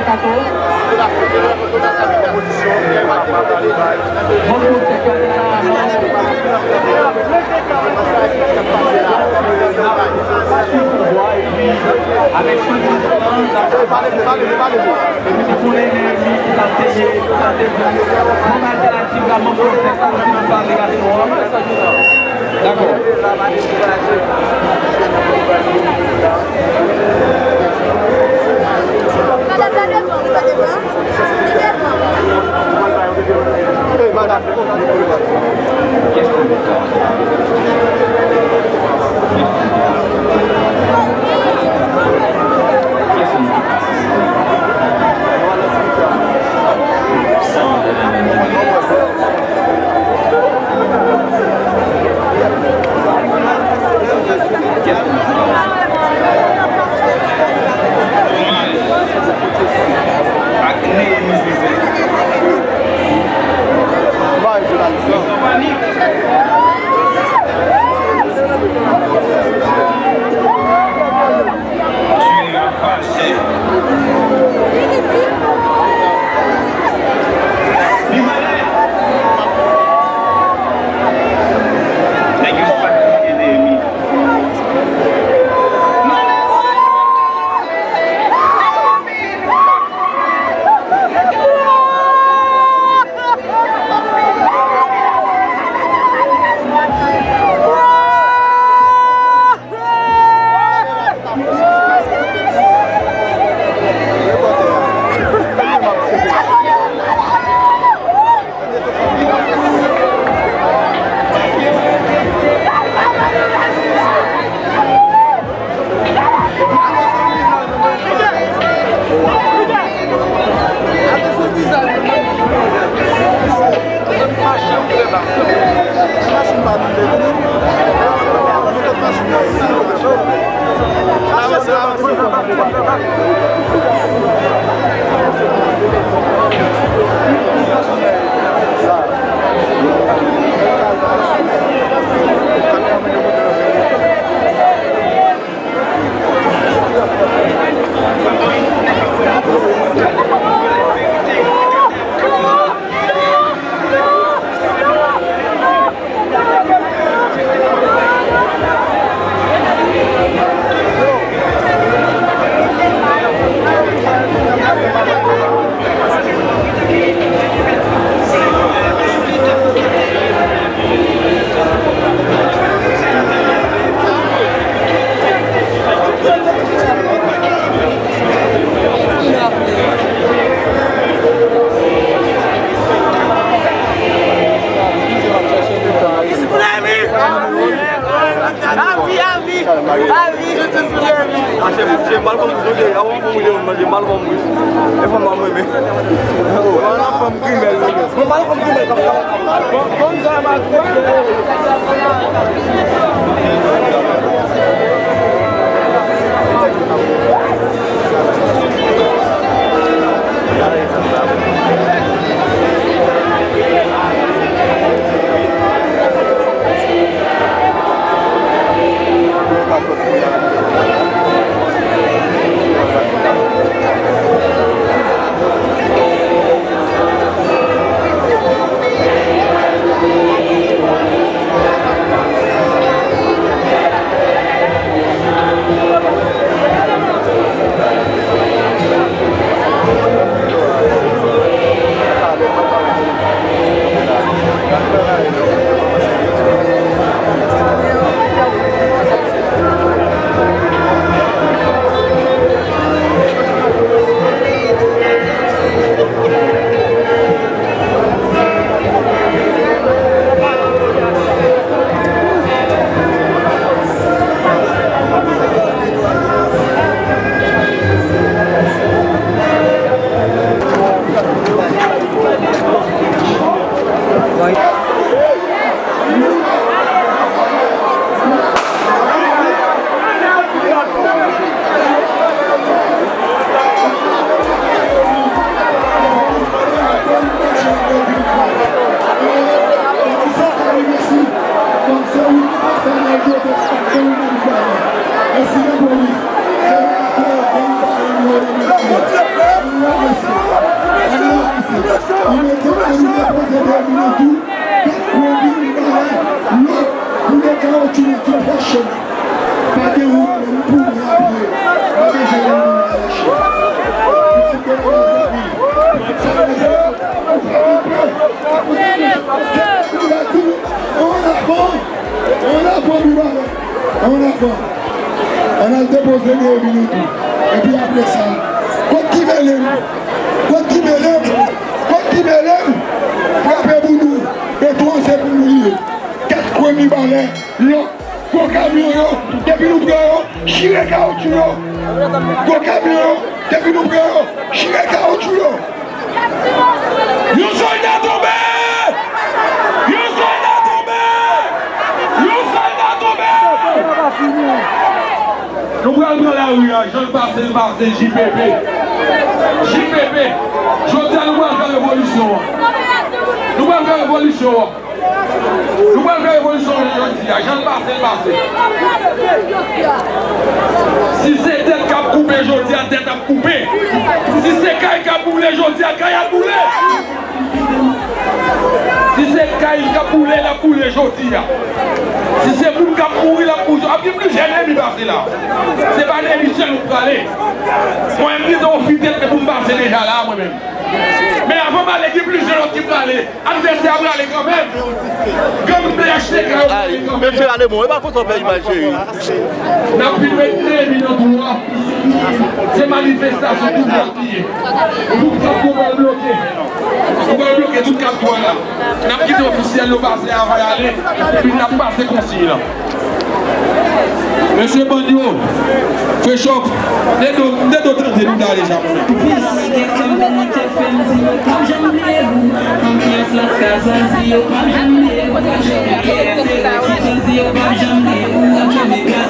Dakò. Avi, avi, avi. Ache, se mal konn mwen, avan mwen manje mal konn mwen. E fanm mwen men. Wala fanm grimèl mwen. Mwen mal konn grimèl. Fanm sa maltrete. Pou gen kawotchou nan tout pwòch chemen. Pa gen wout menm pou mwen apre. Mwen bezwen yon moun nan lèche. Pitit de mwen anvi. Sa mwen bezwen. Ou pa gen pè. Ou pa gen pè. Ou pa gen pè. An avan. An avan, pi malè. An avan. Ann al depoze Neyemi nan tou. Epi apre sa, kot ki mele m? Kot ki mele m? Kot ki mele m? Frape pou nou. Beton an se pou nou li ye. Kat premye balè, lòt, gwo kamyon yo, depi nou pran yo, chire kawotchou yo. Gwo kamyon yo, depi nou pran yo, chire kawotchou yo. Yon sòlda tonbe! Yon sòlda tonbe! Yon sòlda tonbe! Nou pral pran lari a, jan l pase, l pase, J P P. J P P. Jodi a, nou pral fè revolisyon an. Nou pral fè revolisyon an. Nou pral fè revolisyon jodi a, jan l pase, l pase. Si se tèt k ap koupe jodi a, tèt ap koupe. Si se kay k ap boule jodi a, kay ap boule. Si se kay k ap boule, l ap boule jodi a. Si se moun k ap mouri, l ap mouri. Ap gen plizyè Neyemi pase la. Se pa Neyemi sèl nou prale. Mwen menm, gen yon fitèt pou m pase deja la, mwen menm. Men avan m ale, gen plizyè lòt ki prale. Advèsè a prale kanmenm. Gang B H T K yo prale kanmenm. Mesye, ale bon, e pa konsa w fè imaj, cheri. N ap fin met Neyemi nan twou a. Se manifestasyon tout dwat li ye. Tout kat twou pral bloke. Nou pral bloke tout kat twou a la. N ap kite ofisyèl yo pase avan y ale. Epi n ap pase konsiy lan. Mesye bandi yo, fè chòk. Dedo, dedo tande nou ta deja mounen.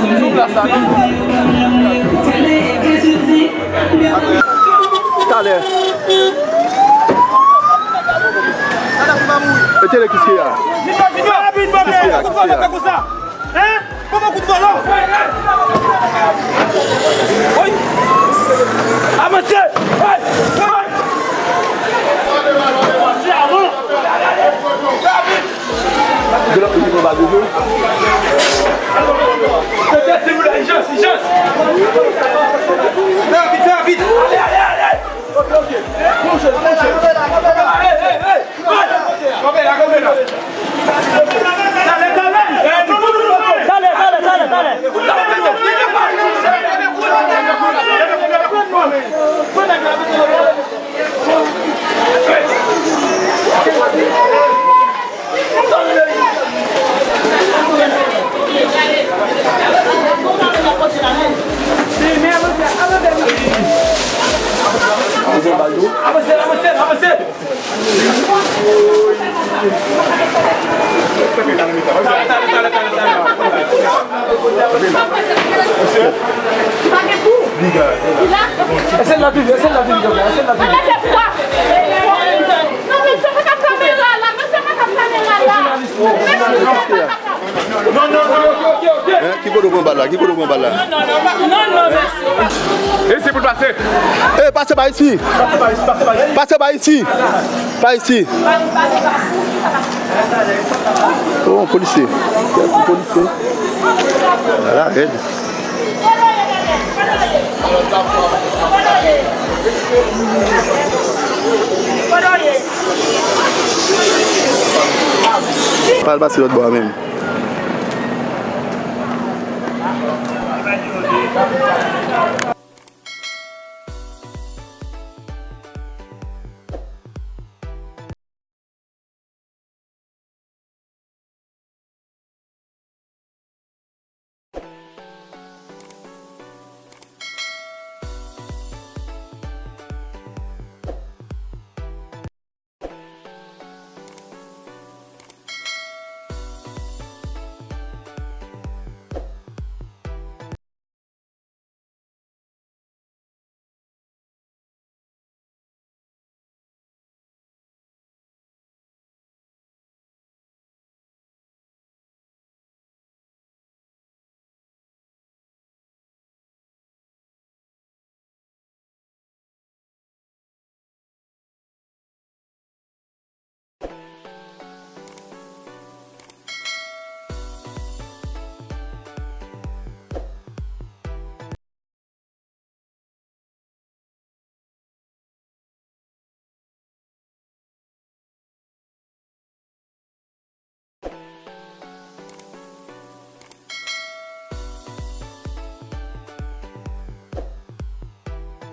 Sou plas la, non? Talè. Etele, kiske a? Kiske a, kiske a? Hein? Kòman kout vòlò? Woy! Avanse! Hey! Hey! Gen lòt moun ki pran bal tou. Tèt, tèt, silvouplè, ijans, ijans. Fè rapid, fè rapid. Ale, ale, ale. Ok, ok. Plonje, plonje. Hey, hey, hey. Kanpe la, kanpe la. Talè, talè. Talè, talè, talè, talè. Avanse, avanse, avanse. Ese l la vini, ese l la vini, ese l la vini. Non, mesye, pa ka kamera la, mesye, pa ka kamera la. Mesye, pa ka kamera la. Non, non, non, ok, ok, ok. Hein, ki kote w pran bal la? Ki kote w pran bal la? Non, non, non, non, non, mesye. E se pou l pase. E, pase pa isi. Pase pa isi, pase pa isi. Pase pa isi. Pa isi. Oh, polisye. Polisye. Ala rèd. Pa al pase lòt bò a menm.